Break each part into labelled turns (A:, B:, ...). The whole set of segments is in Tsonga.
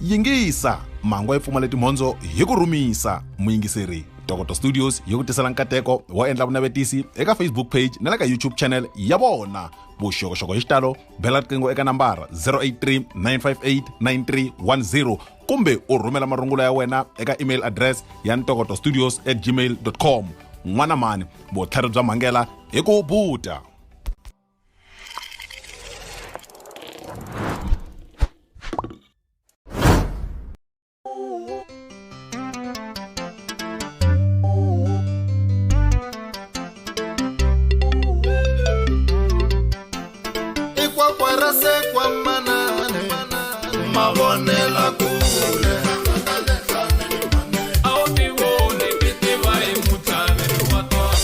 A: Yingisa! Mangwa yi pfumale timhondzo hi ku rhumisa. Muyingiseri, Tokoto Studios yi ku tisela nkateko wo endla vunavetisi eka Facebook page na le ka YouTube channel ya vona. Vuxokoxoko hi xitalo, bela riqingho eka nambara 083 958 9310 kumbe u rhumela marungula ya wena eka email address ya ntokotostudios at gmail com. N'wana mani, vutlhari bya mhangela hi ku buta.
B: Mavonela kule
C: A wu tivoni ti tiva hi mutlhaveri wa tona.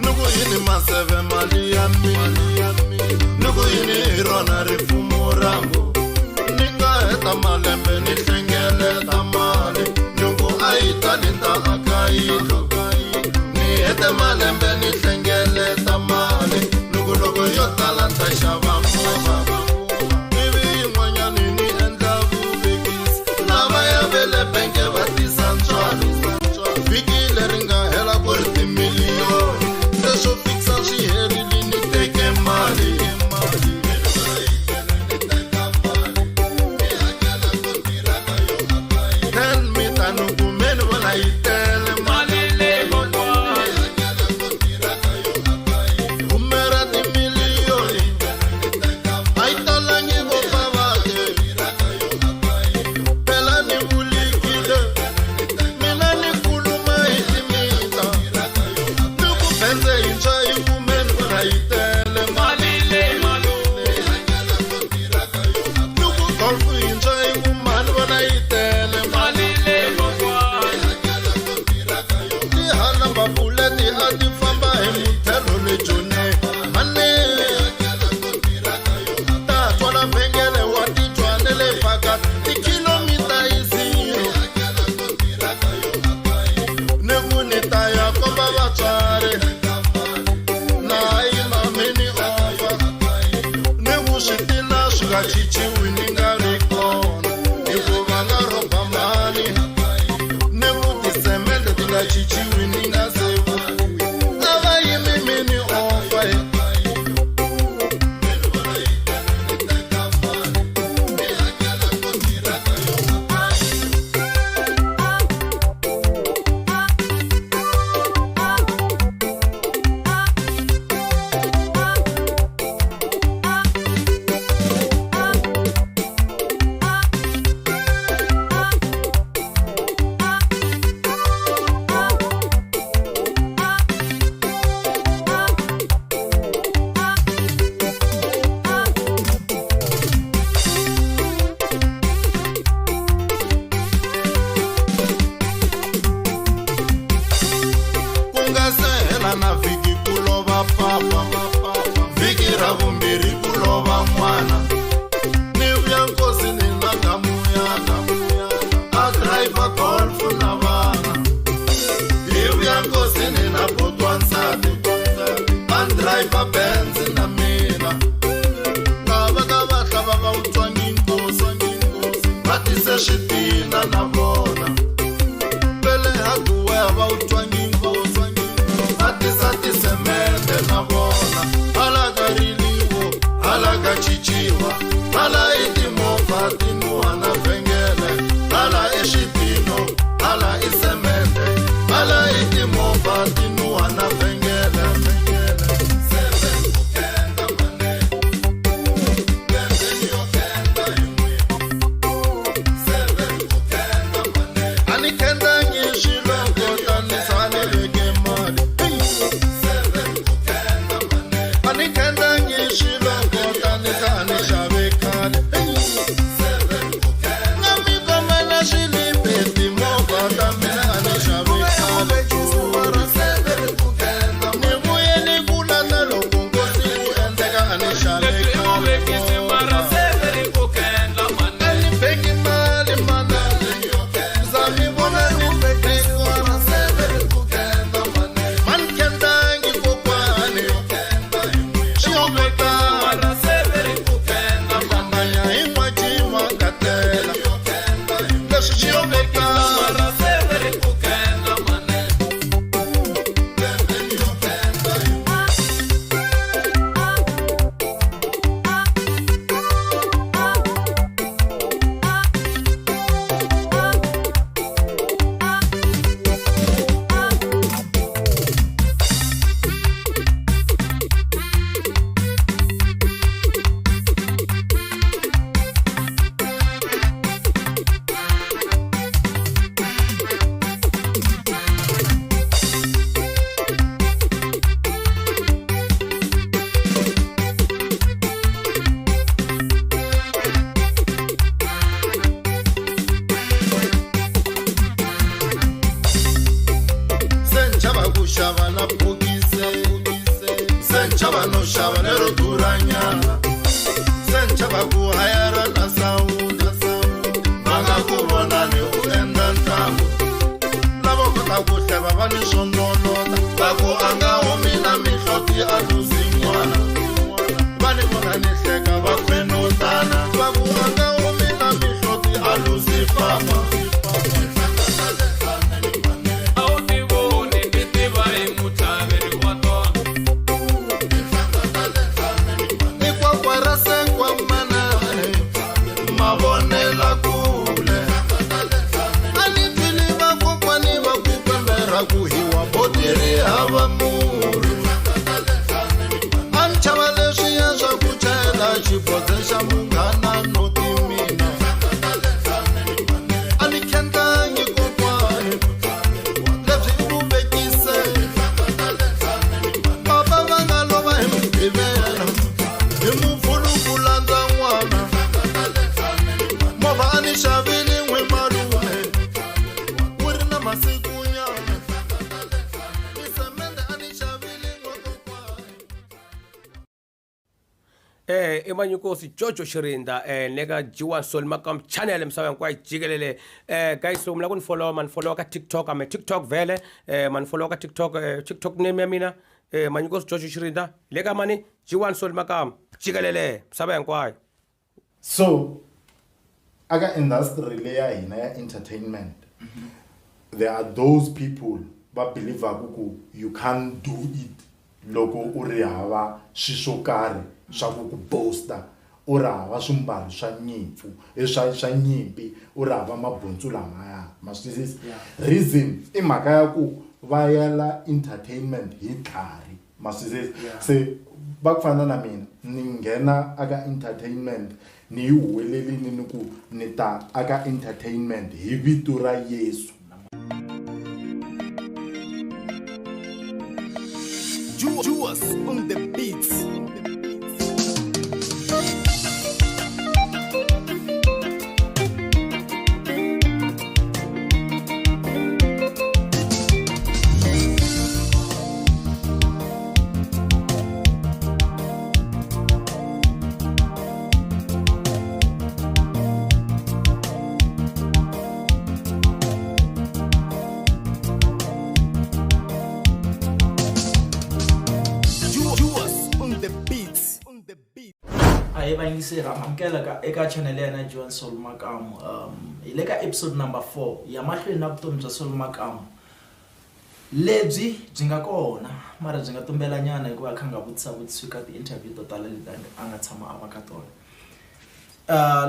B: Ni ku yini maseve mali ya mina, ni ku yini hi rona rifumo rangu. Ni nga heta malembe ni hlengeleta mali, ni ku a yi ta ni ta aka yindlu. Ni hete malembe ni hlengeleta mali, ni ku loko yo tala ni ta xava movha, ivi yin'wanyani ni endla vuvekisi. Lava ya ve le benge va tisa ntswalo, vhiki leri nga hela ku ri timiliyoni. Leswo fikisa swi herile, ni teke mali. Ten mita ni kumeni vona yi tele mali.
C: Mali leyi kokwana.
B: Khume ra timiliyoni a yi talangi vo pavate. Phela ni vulikile mina, ni khuluma hi timita, ni ku benze yintshwa yi kumeni vona yi tele mali.
C: Mali leyi malume.
B: Ni ku golf yintshwa yi kumani vona yi tele mali.
C: Mali leyi kokwana.
B: Tihalamba puleti a ti famba hi muthelo le Joni mani, ta twala vhengele wa titwa ni le paka tikilomita yi zero. Ni ku ni ta ya komba vatswari na yima mini ofa, ni ku switina swi nga cinciwi ni nga ri kona, hikuva nga rhoba mali. Ni ku tisemende ti nga cinciwi ni nga se vuyi, a va yimi mini ofa. Ku nga se hela na vhiki ku lova papa, vhiki ra vumbirhi ku lova n'wana. Ni vuya nkosi ni na gamuyana, a driver golf na vana. Hi vuya nkosi ni na botwa nsati, a driver Benz na mina. Lava ka va hlava va wu twangi nkosi, va tise switina na vona. Vele hardware va wu twangi nkosi, va tisa tisemende na vona. Hala ka riliwo, hala ka cinciwa, hala i timovha ti nuha na vhengele, hala i switino, hala i semende, hala i timovha ti nuha na vhengele. Seven ku kenda mane, lembeni yo kenda hi n'wina. Seven ku kenda mane, a ni khendangi swiloko tanisa ni veke mali. Seven ku kenda mane, a ni khendangi swiloko tanisa ni xave khale. Seven ku kenda, na mi komba na swilipi timovha ta mina a ni xave khale. Seven ku kenda, ni vuye ni ku lata loko nkosi wu endleka, a ni xave
C: Leswi i muvekisi mara
B: khale.
C: se ri ku kendla mane.
B: A ni beki mali mana, za mi vona ni beki. Mani khendangi kokwani. nyana se ni chava ku hayara na sawunda va nga ku vonani u endla ntlangu lavo kota ku hleva va ni swo nonota va ku a nga humi na mihloti a luzi n'wana va ni vona ni hleka va khwenutana va ku a nga humi na mihloti a luzi papa.
C: A wu tivoni ti tiva hi mutlhaveri wa tona.
B: I kwakwara sekwa manane mavonela kule a ni twile vakokwani va ku pembera ku hiwa boti ri hava murhi a ni chava leswiya swa ku chayela xibodze xa munghana noti mina a ni khentangi kokwani lebyi i vuvekise papa va nga lova hi mugqivela hi mupfulu ku landza n'wana movha a ni xavile n'we malume wu ri na masiku nyana tisemende a ni xavile n'we kokwani.
D: I Manyikosi Jojo Xirinda le ka G1 Sol Makam channel misava hinkwayo jikelele. Guys, loko mi lava ku ni follow, ma ni follow ka TikTok, ame TikTok vhele, ma ni follow ka TikTok, TikTok name ya mina Manyikosi Jojo Xirinda le ka mani G1 Sol Makam jikelele misava hinkwayo.
B: So aka industry leyi ya hina ya entertainment, there are those people va believaku ku you can't do it loko u ri hava swi swo karhi swa ku ku boaster, u ri hava swimbalo swa nyimpfu, swa nyimpi, u ri hava mabuntsu lamaya, ma swi twisisa? Reason i mhaka ya ku va yela entertainment hi tlhari, ma swi twisisa? Se va ku fana na mina ni nghena aka entertainment ni yi huwelelini ni ku ni ta aka entertainment hi vito ra Yesu.
E: Juas on the beats. Juas on the beats. On the beat.
F: A hi vayingiseri, amukela ka eka channel ya yena Joan Sol Makamu. Hi le ka episode number 4 ya mahlweni na vutomi bya Sol Makamu lebyi byi nga kona, mara byi nga tumbela nyana hikuva a kha nga vutisa vutisiwi ka ti-interview to tala leti a nga tshama a va ka tona.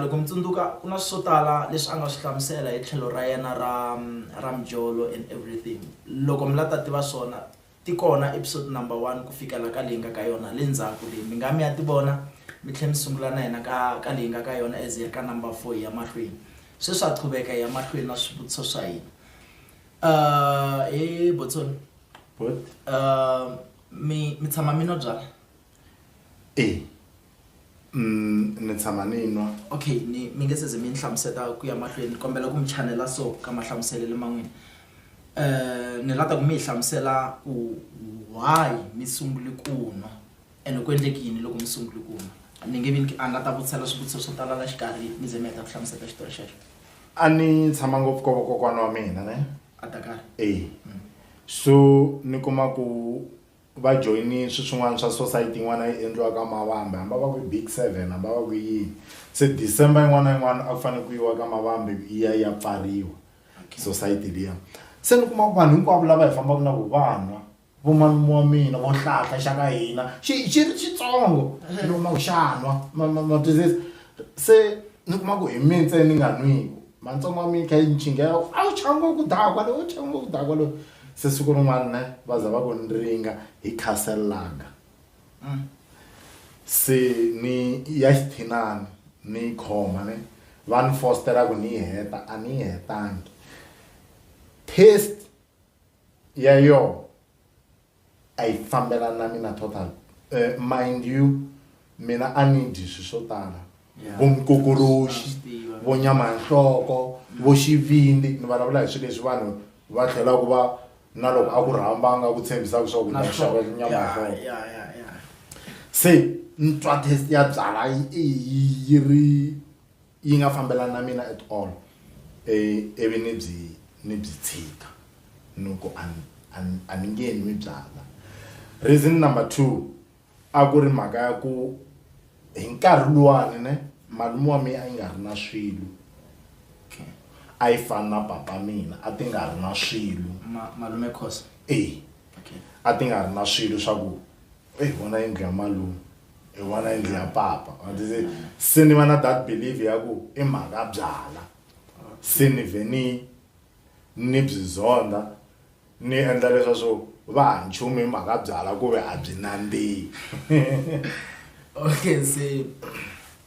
F: Loko mi tsundzuka ku na swo tala leswi a nga swi hlamusela hi tlhelo ra yena ra mujolo and everything. Loko mi la ta tiva swona, ti kona episode number 1 ku fikela ka leyi nga ka yona le ndzhaku leyi mi nga mi ya ti vona, mi tlhela mi sungula na yena ka leyi nga ka yona as hi ri ka number 4 hi ya mahlweni. Sweswi ha qhubeka hi ya mahlweni na swivutiso swa hina. He Botsoni.
B: Bot.
F: Mi tshama mi nwa byala?
B: E. Ni tshama ni nwa.
F: Okay, ni mi nge se ze mi ni hlamuseta ku ya mahlweni, ni kombela ku mi chanela so ka mahlamuselelo man'wini. Ni lava ku mi hi hlamusela ku why mi sungule ku nwa ene ku endleke yini loko mi sungule ku nwa. Ni nge vi a nga ta vutisela swivutiso swo tala la xikarhi mi ze mi heta ku hlamuseta xitori xexo.
B: A ni tshama ngopfu ka vakokwana wa mina ne?
F: A Dakar.
B: E. So ni kuma ku va joyini swi swin'wana swa society yin'wana yi endliwaka Mavambe, hambi va ku Big 7, hambi va ku yini. Se December yin'wana na yin'wana a ku fanele ku yiwa ka Mavambe yi ya yi ya pfariwa society liya. Se ni kuma ku vanhu hinkwavo lava hi fambaka na vo va nwa, vo malume wa mina vo hlahla xa ka hina xi xi ri xitsongo, ni kuma ku xa nwa, ma twisisa? Se ni kuma ku hi mina ntsena ni nga nwiku, matsongo wa mina kha yi ni chinghela a wu chava ngopfu ku dakwa loyi, u chava ngopfu ku dakwa loyi. Se siku rin'wana ne va za va ku ni ringa hi Castle Lager. Se ni ya xithinani ni yi khoma ne, va ni fostela ku ni yi heta, a ni yi hetangi. Taste ya yona a yi fambelani na mina total. Mind you, mina a ni dyi swilo swo tala, vo mukokoroxi, vo nyama ya nhloko, vo xivindzi, ni vulavula hi swilo leswi vanhu va tlhelaka va na loko a ku rhamba a nga ku tshembisaka swa ku ta xava nyama ya nhloko. Se Ni twa taste ya byala yi ri yi nga fambelani na mina at all ivi ni byi ni byi tshika ni ku a ni a ni a ni nge nwi byala. Reason number 2 a ku ri mhaka ya ku hi nkarhi luwani ne malume wa mina a yi nga ri na swilo a yi fana na papa mina a ti nga ri na swilo
F: malume Khosa
B: e a ti nga ri na swilo swa ku hi vona yindlu ya malume hi vona yindlu ya papa se ni va na that belief ya ku i mhaka byala se ni vhe ni ni byi zonda ni endla leswa swo va ha nchumu hi mhaka byala ku ve a byi nandzihi
F: okay se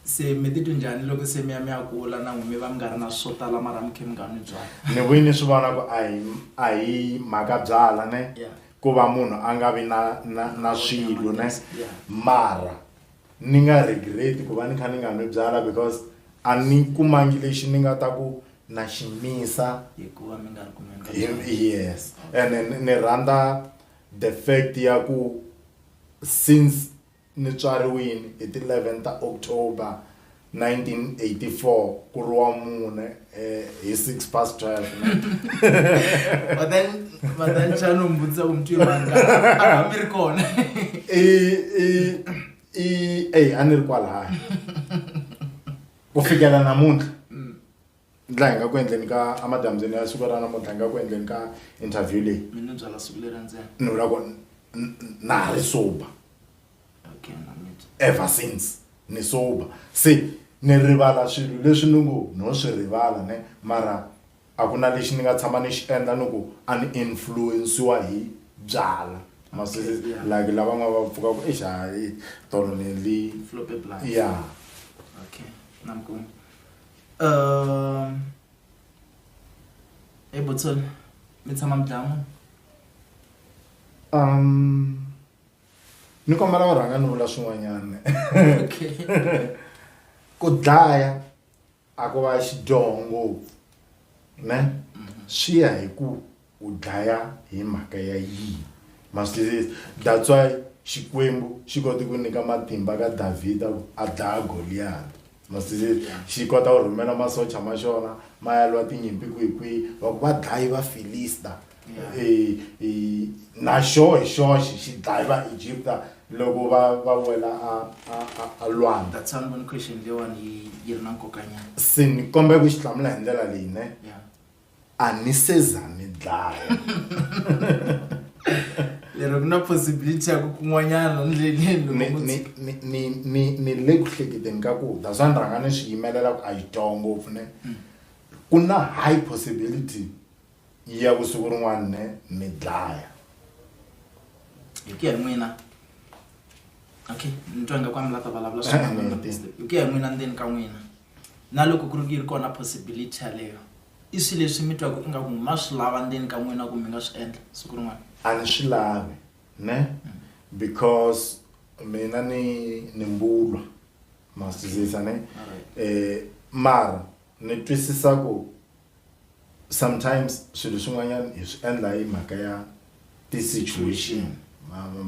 F: se mi titwi njhani loko se mi ya mi ya kula na n'wi mi va mi nga ri na swo tala mara mi khe mi nga nwi byala
B: ni vuyi ni swi vona ku a hi a hi mhaka byala ne ku va munhu a nga vi na na na swilo ne mara ni nga regret ku va ni kha ni nga nwi byala because a ni kumangi lexi ni nga ta ku na xi misa
F: hikuva mi nga ri kumeni ka
B: yes and ni rhandza the fact ya ku since ni tswariwini hi ti 11 ta October 1984 ku ri wa mune hi 6 past 12
F: but then but then xana u mi vutisa ku mi twi mani a mi ri kona
B: i i i ey a ni ri kwalaya ku fikela namuntlha ndla hi nga ku endleni ka amadyambyini ya siku ra namuntlha hi nga ku endleni ka interview leyi
F: mi ni byala siku leri ntsena
B: ni vula ku na ha ri sober
F: okay na mi
B: ever since ni sober se ni rivala swilo leswi ni ngo no swi rivala ne mara a ku na lexi ni nga tshama ni xi endla ni ku a ni influensiwa hi byala masisi
F: yeah.
B: like lava nga va pfuka ku eish hayi tolo ni li
F: flope blind
B: ya
F: okay na mi kuma hey Botswana mi tshama mi dlaya munhu
B: ni kombela ku rhanga ni vula swin'wanyana
F: okay
B: ku dlaya a ko va xidyoho ngopfu ne swi ya hi ku u dlaya hi mhaka ya yini ma swi twisisa that's why xikwembu xi kote ku nyika matimba ka Davhida ku a dlaya Goliath ma swi twisisa xi kota ku rhumela masocha ma xona ma ya lwa tinyimpi kwihi kwihi va ku va dlayi Vafilista na xo hi xoxe xi dlayi Vaegipta loko va va wela a a a a lwandle
F: that's one one question leyiwani yi yi ri na nkoka nyana
B: se ni kombela ku xi hlamula hi ndlela leyi ne
F: yeah
B: a ni se za ni dlaya
F: lero ku na possibility ya ku kun'wanyana ndleleni
B: ni
F: loko
B: ni ni ni ni ni le ku hleketeni ka ku that's why ni rhanga ni swi yimelela ku a yi dyoho ngopfu ne ku na high possibility ya ku siku rin'wana ne ni dlaya
F: hi ku ya hi n'wina okay ni twa ingaku a mi la ta vulavula swin'wana hi ku ya hi n'wina ndzeni ka n'wina na loko ku ri ku yi ri kona possibility yaleyo i swilo leswi mi twaku ingaku ma swi lava ndzeni ka n'wina ku mi nga swi endla siku rin'wana
B: a ni swi lavi ne because mina ni ni mbulwa ma swi twisisa ne mara ni twisisa ku sometimes swilo swin'wanyana hi swi endla hi mhaka ya ti-situation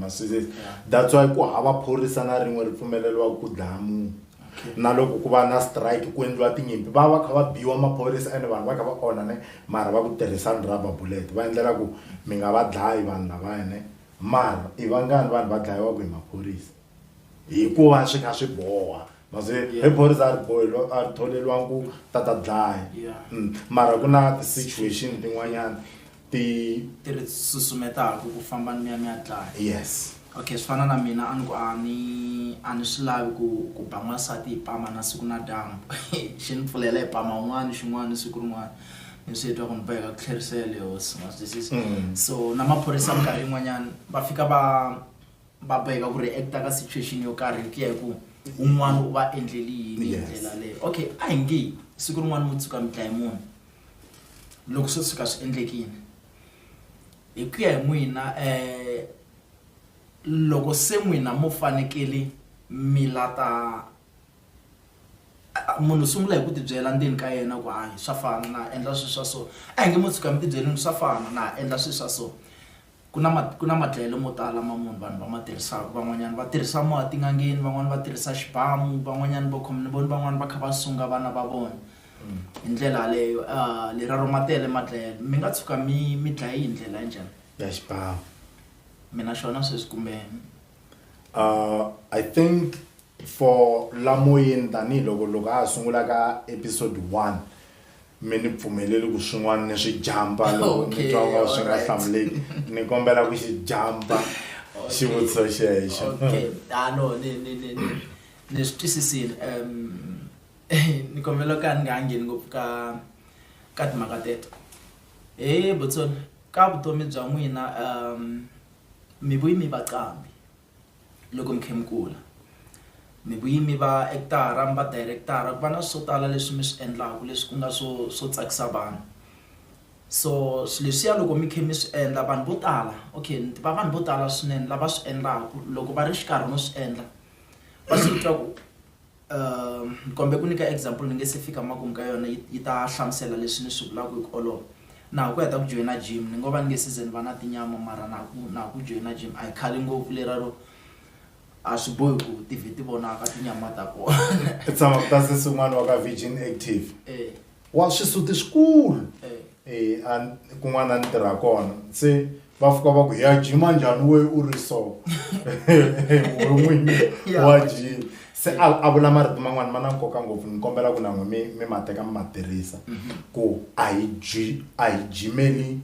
B: ma swi twisisa that's why ku hava phorisa na rin'we ri pfumeleriwaka ku dlaya munhu na loko ku va na strike ku endliwa tinyimpi va va kha va biwa maphorisa ene vanhu va kha va onha ne mara va ku tirhisani rubber bullet va endlela ku mi nga va dlayi vanhu lavaya ne mara i vangani vanhu va dlayiwaka hi maphorisa hikuva swi kha swi boha mase hi phorisa a ri bohi a ri tholeriwangi ku ta ta dlaya mara ku na ti-situation tin'wanyana ti
F: ti ri susumetaka ku famba mi ya mi ya dlaya
B: yes
F: okay swi fana na mina a ni ku a ni a ni swi lavi ku ku ba n'wansati hi pama na siku na dyambu xi ni pfulela hi pama un'wana xin'wana siku rin'wana ni swi twa ku ni boheka ku tlherisela hosi ma swi twisisa so na maphorisa minkarhi yin'wanyana va fika va va boheka ku react-a ka situation yo karhi hi ku ya hi ku un'wana u va endleli yini hi ndlela leyo okay a hi nge siku rin'wana mo tshuka mi dlaye munhu loko swo tshuka swi endlekile hi ku ya hi n'wina um loko se n'wina mo fanekele mi lata munhu u sungula hi ku tibyela ndzeni ka yena ku hayi swa fana na endla swilo swa so a hi nge mo tshuka mi tibyelini swa fana na endla swilo swa so. Ku na ku na madlayelo mo tala ma munhu vanhu va ma tirhisaka van'wanyana va tirhisa mo tin'angeni van'wani va tirhisa xibamu van'wanyana vo khoma ni voni van'wani va kha va sunga vana va vona hi ndlela yaleyo lera ro ma tele madlayelo mi nga tshuka mi mi dlaye hi ndlela ya njhani
B: ya xibamu
F: mina xona sweswi kumbe
B: I think for la moyeni tanihiloko loko a ha sungula ka episode 1 mi ni pfumeleli ku swin'wana ni swi jampa loko ni twa nga swi nga hlamuleki ni kombela ku xi jampa xivutiso xexo
F: okay ah no ni ni ni ni ni swi twisisile ni kombela ka ni nga ngheni ngopfu ka ka timhaka teto he Botswana ka vutomi bya n'wina mi vuyi mi va qambi loko mi kha mi kula mi vuyi mi va actor mi va director ku va na swo tala leswi mi swi endlaka leswi ku nga swo swo tsakisa vanhu so swilo leswiya loko mi kha mi swi endla vanhu vo tala okay ni tiva vanhu vo tala swinene lava swi endlaka loko va ri xikarhi no swi endla va swi twa ku ni kombe ku nyika example ni nge se fika makumu ka yona yi yi ta hlamusela leswi ni swi vulaka hi ku olova na ha ku heta ku joyina gym ni ngo va ni nge se ze ni va na tinyama mara na ha ku na ha ku joyina gym a hi khale ngopfu lera ro a swi bohi ku ti vhe ti vonaka tinyama ta kona
B: i tshama ku ta sesi un'wana wa ka Virgin Active wa swisuti swikulu eh a kun'wana a ni tirha kona se va fika va ku hi ya jima njhani we u ri so we n'winyi wa jima se a a vula marito man'wani ma na nkoka ngopfu ni kombela ku na n'we mi mi ma teka mi ma tirhisa ku a hi dyi a hi jimeli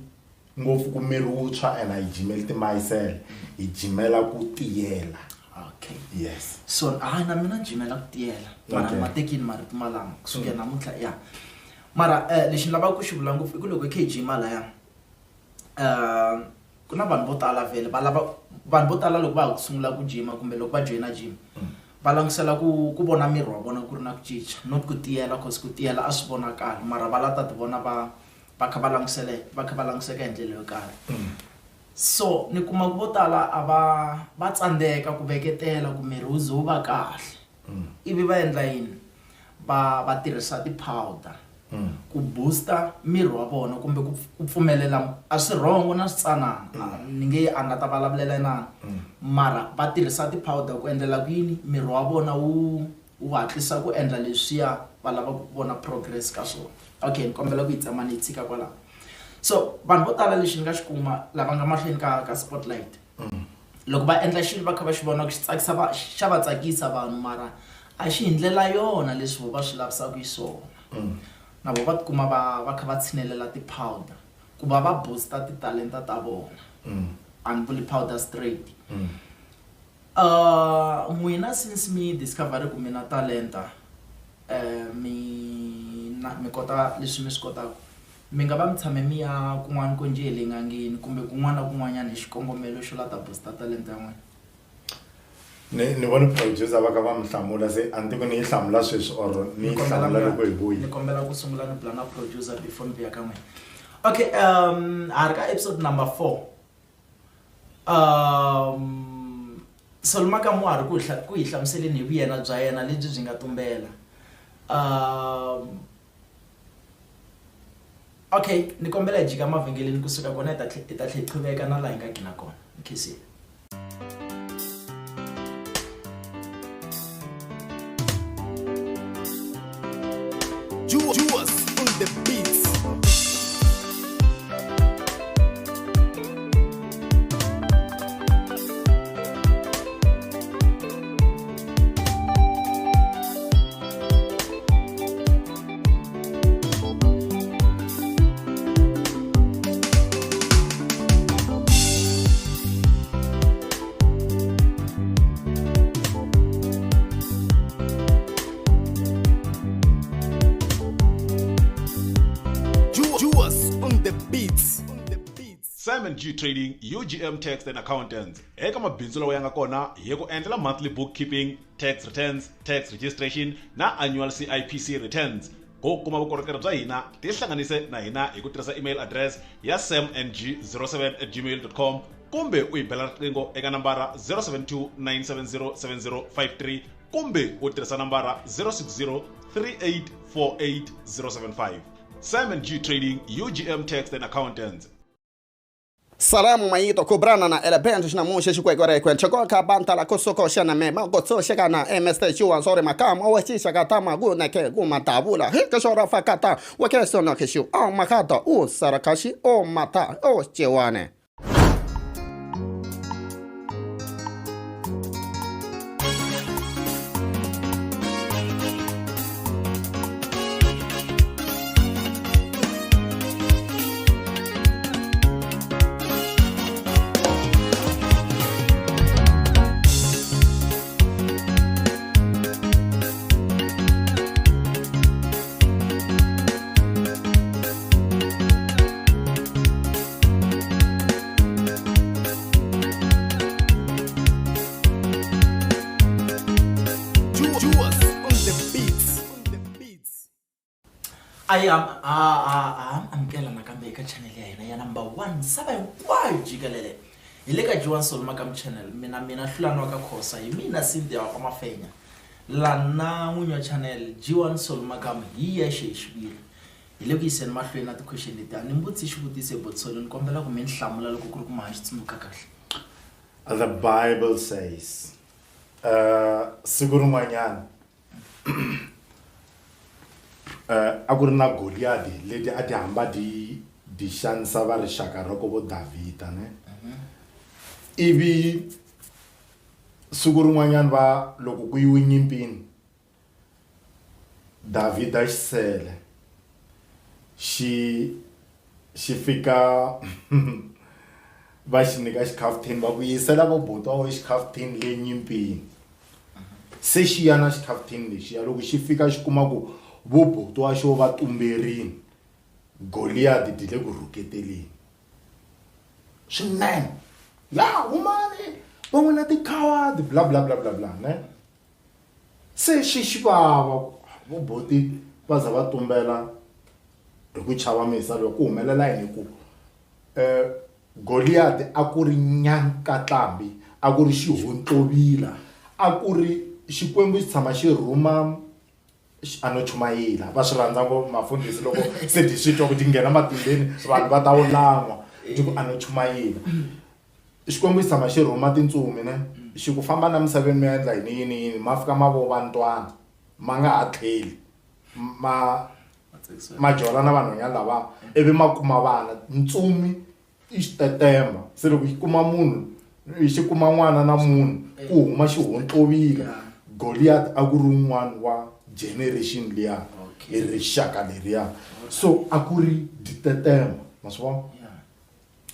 B: ngopfu ku miri wu tshwa and a hi jimeli timayisele hi jimela ku tiyela
F: okay
B: yes
F: so hayi na mina ni jimela ku tiyela mara
B: Okay.
F: ma tekini marito malama kusukela namuntlha ya mara lexi ni lavaka ku xi vula ngopfu i ku loko hi kha hi jima laya ku na vanhu vo tala vhele va lava vanhu vo tala loko va ha ku sungula ku jima kumbe loko va joyina gym va langutisela ku ku vona miri wa vona ku ri na ku cinca not ku tiyela cause ku tiyela a swi vonakali mara va la ta ti vona va va kha va langutisele va kha va langutiseka hi ndlela yo karhi so ni kuma ku vo tala a va va tsandzeka ku veketela ku miri wu ze wu va kahle ivi va endla yini va va tirhisa ti-powder ku booster miri wa vona kumbe ku ku pfumelela a swi wrong na switsanana ni nge a nga ta vulavulela inani mara va tirhisa ti-powder ku endlela ku yini miri wa vona wu wu hatlisa ku endla leswiya va lavaka ku vona progress ka swona okay ni kombela ku yi tsema ni yi tshika kwalaho so vanhu vo tala lexi ni nga xi kuma lava nga mahlweni ka ka spotlight loko va endla xilo va kha va xi vona ku xi tsakisa va xa va tsakisa vanhu mara a xi hi ndlela yona leswi vo va swi lavisaka xiswona na vo va tikuma va va kha va tshinelela ti-powder ku va va booster titalenta ta vona a ni vuli powder straight N'wina since mi discover ku mi na talenta mi na mi kota leswi mi swi kotaka mi nga va mi tshame mi ya kun'wana ko njhe hi le n'angeni kumbe kun'wana na kun'wanyana hi xikongomelo xo la ta booster talenta ya n'wina?
B: Ni ni vone producer va kha va mi hlamula se a ni tivi ku ni yi hlamula sweswi or ni yi hlamula loko hi vuya.
F: Ni kombela ku sungula ni bula na producer before ni vuya ka n'wina. Okay ha ri ka episode number 4. Um Solly Makamu wa ha ri ku hi ku hi hlamuseleni hi vuyena bya yena lebyi byi nga tumbela. Um okay ni kombela hi jika mavhengeleni kusuka kona hi ta hi ta tlhe hi qhuveka na laha hi nga gina kona. Ni khensile.
E: Jules on the beats. Jules on the beats. On the beats.
A: Simon G Trading, UGM Tax and Accountants. Eka mabindzu lawa ya nga kona hi ku endlela monthly bookkeeping, tax returns, tax registration na annual CIPC returns. Ku kuma vukorhokeri bya hina, tihlanganise na hina hi ku tirhisa email address ya samng07 at gmail.com kumbe u hi bela riqingho eka nambara 072 970 7053 kumbe u tirhisa nambara 060 3848 075. Simon G Trading, UGM Tax and Accountants.
G: Salamu maito kubrana na elebento xinamuxe xikwekwerekwe nchokoka bantala kosoko xana me makotso xekana mst xiwansori makamu owexixa katama kuneke kumatavula hikexora fakata wekesona kexu o makata u sarakaxi o mata o cewane.
F: A yi a a amukela nakambe eka channel ya hina ya number 1 misava hinkwayo jikelele hi le ka Joan Sol Makam channel mina hlulani wa ka Khosa hi mina Cynthia wa ka Mafenya lana n'winyi wa channel G1 Sol Makam hi yexe hi xiviri hi le ku yiseni mahlweni na ti-question leti a ni mbutsi xivutiso ebotsolo ni kombela ku mi ni hlamula loko ku ri ku ma ha xi tsundzuka kahle.
B: The Bible says siku rin'wanyana a ku ri na Goliyadi leti a ti hamba ti ti xanisa va rixaka ra ko vo Davhida ne ivi siku rin'wanyana va loko ku yiwe nyimpini Davhida xisele xi xi fika va xi nyika xikhafuthini va ku yisela vo buti wa wena xikhafuthini le nyimpini se xi ya na xikhafuthini lexiya loko xi fika xi kuma ku vo buti wa xo va tumberini Goliyadi di le ku rhuketeleni swinene ya humani van'wana ti-coward bla bla bla bla bla ne. Se xi xi vava ku vo boti va za va tumbela hi ku chava muyisa loyi ku humelela yini hi ku Goliyadi a ku ri nyankatlambi a ku ri xihontlovila a ku ri Xikwembu xi tshama xi rhuma a no chumayela va swi rhandza ngopfu mafundhisi loko se ti swi twa ku ti nghena matimbeni vanhu va ta wu lan'wa ti ku a no chumayela. Xikwembu xi tshama xi rhuma tintsumi ne xi ku famba na misaveni mi ya endla yini yini yini ma fika ma vova ntwana ma nga ha tlheli ma ma jola na vanhwanyana lava ivi ma kuma vana ntsumi i xitetemba se loko xi kuma munhu xi kuma n'wana na munhu ku huma xihontlovila Goliath a ku ri un'wana wa generation liya hi rixaka leriya so a ku ri ditetemba ma swi vona.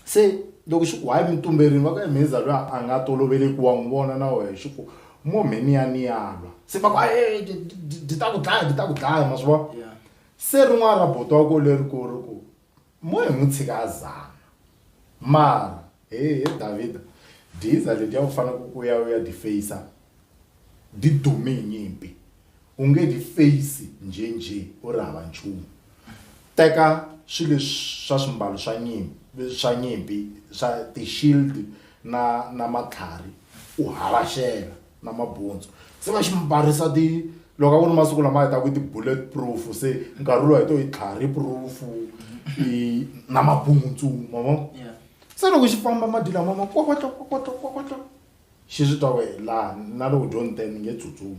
B: Se loko xi ku hayi mi tumberini va ku e mheza luya a nga toloveleki wa n'wi vona na wehe xi ku mo mhe ni ya ni ya lwa se va ku e di ta ku dlaya di ta ku dlaya ma swi vona se rin'wana ra buti wa ko leri ku ri ku mo hi n'wi tshika a zama mara he he Davhida diza letiya u fanele ku ya u ya di face di dume hi nyimpi u nge di face njhe njhe u ri hava nchumu teka swilo leswi swa swimbalo swa nyimpi swa nyimpi swa ti-shield na na matlhari u havaxela na mabundzu se va xi mbarisa ti loko a ku ri masiku lama hi ta ku ti-bullet proof se nkarhi lowu hi to i tlhari proof i na mabundzu ma vo se loko xi famba madi lama ma kwakwato kwakwato kwakwato xi swi twa ku laha na loko dyo ni te ni nge tsutsumi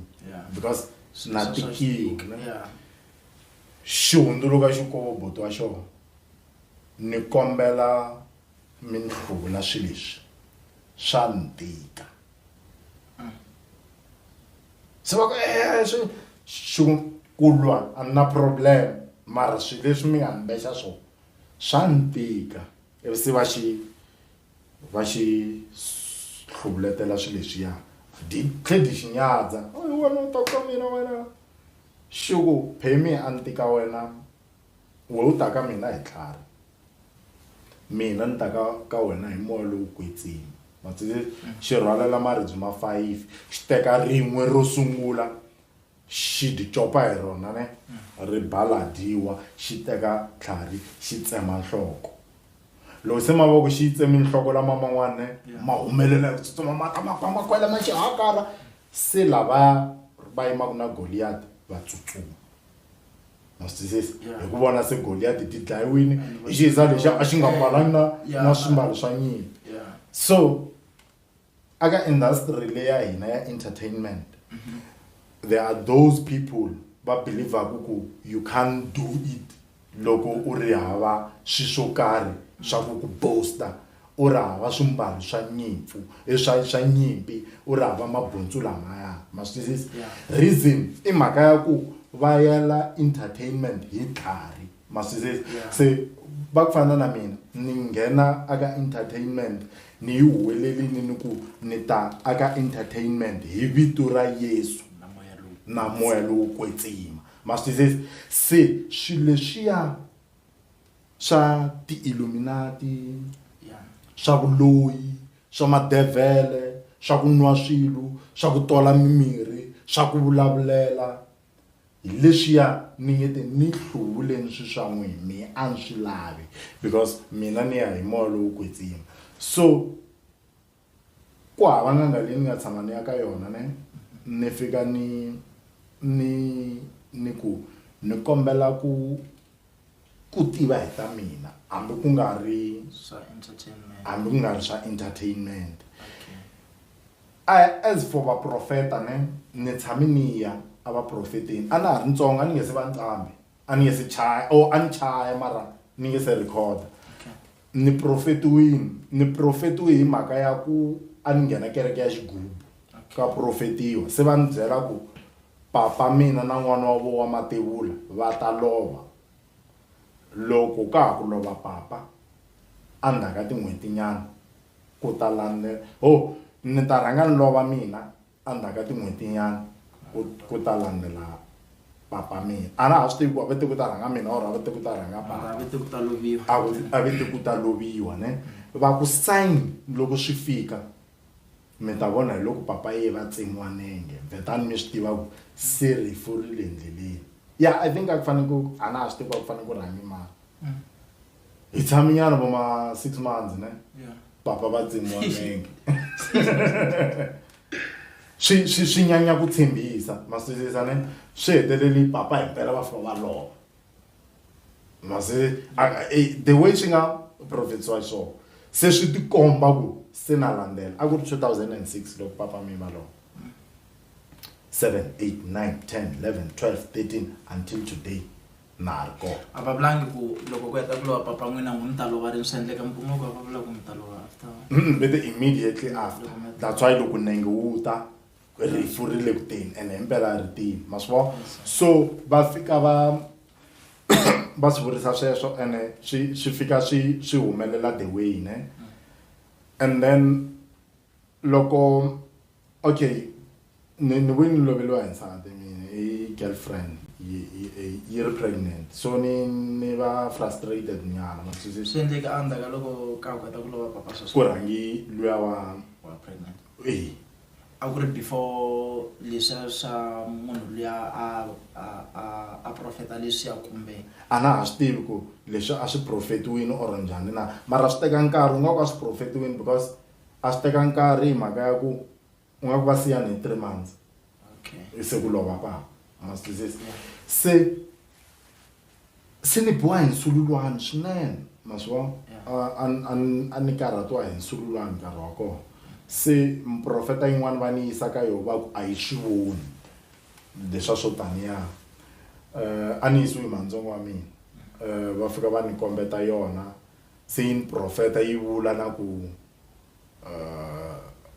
B: because na tikiwa xi hundzuluka xi ku buti wa xona ni kombela mi ni hluvula swilo leswi swa ni tika se va ku e swi xi ku ku lwa a ni na problem mara swilo leswi mi nga ni bexa swona swa ni tika ivi se va xi va xi hluvuletela swilo leswiya di tlhe di xi nyadza hi wena u ta ka mina wena xi ku phemi a ni tika wena we u ta ka mina hi tlhari mina ni ta ka ka wena hi moya lowu kwetsima ma xi rhwalela maribye ma fayifi xi teka rin'we ro sungula xi di copa hi rona ne ri baladiwa xi teka tlhari xi tsema nhloko loko se mavoko xi yi tsemi nhloko lama man'wana ne ma humelela hi ku tsutsuma ma ta ma ba ma kwela ma xi hakara se lavaya va yimaka na Goliyati va tsutsuma. Ma swi twisisa?
F: Yeah.
B: Hi ku vona se Goliyati ti dlayiwini hi xihiza lexiya a xi nga mbalangi na na swimbalo swa nyimpi.
F: Yeah.
B: So aka industry leyi ya hina ya entertainment there are those people va believaku ku you can't do it loko u ri hava swi swo karhi swa ku ku boaster u ri hava swimbalo swa nyimpfu eh, swa swa nyimpi u ri hava mabuntsu lamaya ma swi twisisa reason i mhaka ya ku va yela entertainment hi tlhari ma swi twisisa se va ku fana na mina ni nghena aka entertainment ni yi huwelelini ni ku ni ta aka entertainment hi vito ra Yesu na moya lowo kwetsima ma swi twisisa se swilo leswiya swa ti-illuminati swa vuloyi swa madevhele swa ku nwa swilo swa ku tola mimirhi swa ku vulavulela hi leswiya ni nge te ni hluvuleni swi swa n'wina mi a ni swi lavi because mina ni ya hi moya lowo kwetsima so Ku hava n'anga leyi ni nga tshama ni ya ka yona ne ni fika ni ni ni ku ni kombela ku ku tiva hi ta mina hambi ku nga ri
F: swa entertainment
B: hambi ku nga ri swa entertainment as for vaprofeta ne ni tshame ni ya a vaprofeteni a na ha ri ntsongo a ni nge se va nqambi a ni nge se chaya or a ni chaya mara ni nge se record ni profetiwini ni profetiwe hi mhaka ya ku a ni nghena kereke ya xigubu ka profetiwa se va ni byela ku papa mina na n'wana wa vo wa mativula va ta lova loko ka ha ku lova papa endzhaku ka tin'hweti nyana ku ta landzela ho ni ta rhanga ni lova mina Endzhaku ka tin'hweti nyana ku ku ta landzela papa mina. A na ha swi tivi ku a va te ku ta rhanga mina or a va te ku ta rhanga papa.
F: A va te ku ta loviwa.
B: A ku a va te ku ta loviwa ne. Va ku sign loko swi fika mi ta vona hi loko papa ye va tsemiwa nenge vhetani mi swi tiva ku se rifu ri le ndleleni. Ya I think a ku fanele ku a na ha swi tivi ku a ku fanele ku rhange mani. Hi tshame nyana vo ma 6 months ne. Papa va tsemiwa nenge. Swi swi swi nyanya ku tshembisa ma swi twisisa ne swi heteleli papa himpela va fika va lova ma se the way swi nga profetiwa xiswona se swi tikomba ku se na landzela a ku ri 2006 loko papa mi va lova 7 8 9 10 11 12 13 until today na ha ri kona.
F: A va vulangi ku loko ku heta ku lova papa n'wina n'wi mi ta lova rini swi endleka mi kuma ku a va vula ku mi ta lova after
B: Ve te immediately after that's why loko nenge wu ta rifu ri le ku teni ene himpela ri tini ma swi vona so va fika va va swi vurisa sweswo ene swi swi fika swi swi humelela the way ne and then loko okay ni ni vuye ni loveliwa hi nsati mina i girlfriend yi yi yi ri pregnant so ni ni va frustrated nyana ma swi
F: swi endleke endzhaku ka loko ka ku heta ku lova papa sweswo
B: ku rhangi luya wa
F: wa pregnant
B: e
F: a ku ri before leswiya swa munhu luya a a a a profeta leswiya kumbe
B: a na ha swi tivi ku leswi a swi profetiwini or njhani na mara swi teka nkarhi u nga ku a swi profetiwini because A swi teka nkarhi hi mhaka ya ku u nga ku va siyani hi 3 months
F: okay
B: se ku lova papa ma swi twisisa se se ni biwa hi nsululwani swinene ma swi vona a ni karhatiwa hi nsululwani nkarhi wa kona se muprofeta yin'wana va ni yisa ka yona va ku a yi swi voni leswa swo taniya a ni yisiwi hi mhandzongo wa mina va fika va ni kombeta yona Se yi ni profeta yi vula na ku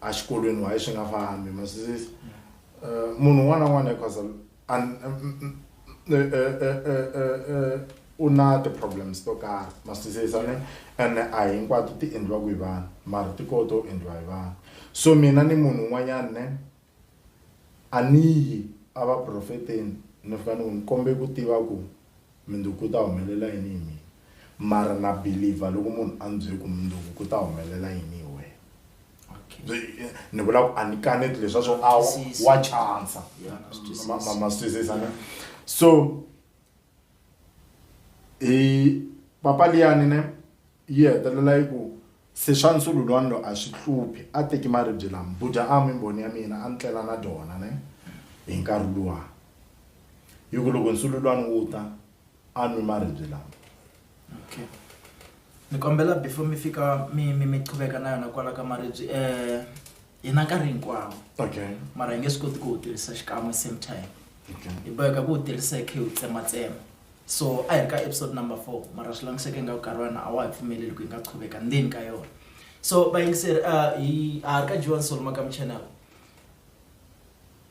B: a xikolweni why swi nga fambi ma swi twisisa munhu un'wana na un'wana cause u na ti-problems to karhi ma swi twisisa ne ene a hinkwato ti endliwaka hi vanhu mara ti kona to endliwa hi vanhu so mina ni munhu un'wanyana ne a ni yi a vaprofeteni ni fika ni ku ni kombe ku tiva ku Mundzuku ku ta humelela yini hi mina? Mara na believer loko munhu a ni byele ku mundzuku ku ta humelela yini hi wena.
F: Okay.
B: Ni vula ku a ni kaneti leswa swo a
F: Twisisa.
B: wa chansa.
F: Yeah, na swi twisisa.
B: Ma swi twisisa ne? So hi papa liyani ne yi hetelela yi ku se swa nsululwani lo a swi hluphi a teki maribye lama buja a mi mbhoni ya mina a ni tlela na dyona ne hi nkarhi luwa yi ku loko nsululwani wu ta.
H: A nwi maribye lama.
F: Okay. Ni kombela before mi fika mi mi mi qhuveka na yona kwala ka maribye eh hi na nkarhi hinkwawo.
H: Okay.
F: Mara hi nge swi koti ku wu tirhisa xikan'we same time.
H: Okay.
F: Hi boheka ku wu tirhisa hi kha hi wu tsematsema. So a hi ri ka episode number 4 mara swi langiseke ingaku nkarhi wa hina a wa hi pfumeleli ku hi nga qhuveka ndzeni ka yona. So vayingiseri uh, hi ha ri ka G1 Soul Makamu channel.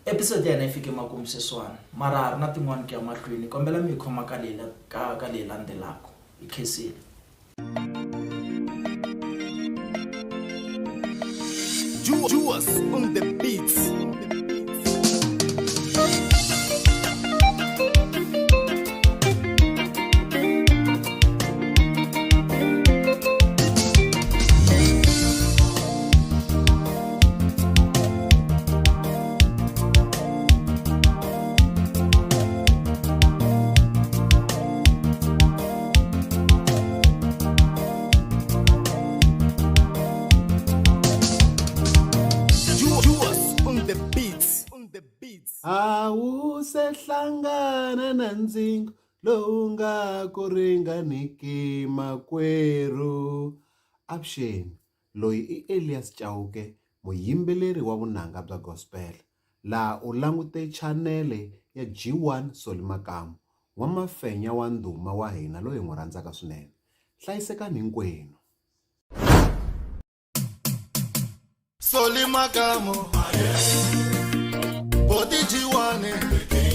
F: Episode ya hina yi fike makumu sweswiwani mara ha ri na tin'wani ku ya mahlweni kombela mi yi khoma ka leyi ka ka leyi landzelaka hi khensile.
E: Juas on the beats.
H: A wu se hlangana na ndzingo lowu nga ku ringaniki makwerhu. Avuxeni, Loyi i Elias Chauke, muyimbeleri wa vunanga bya gospel. Laha u langute chanele ya G1 Solly Makamu, n'wamafenya wa ndhuma wa hina loyi hi n'wi rhandzaka swinene. Hlayisekani hinkwenu.
B: Solly Makamu, Boti G1.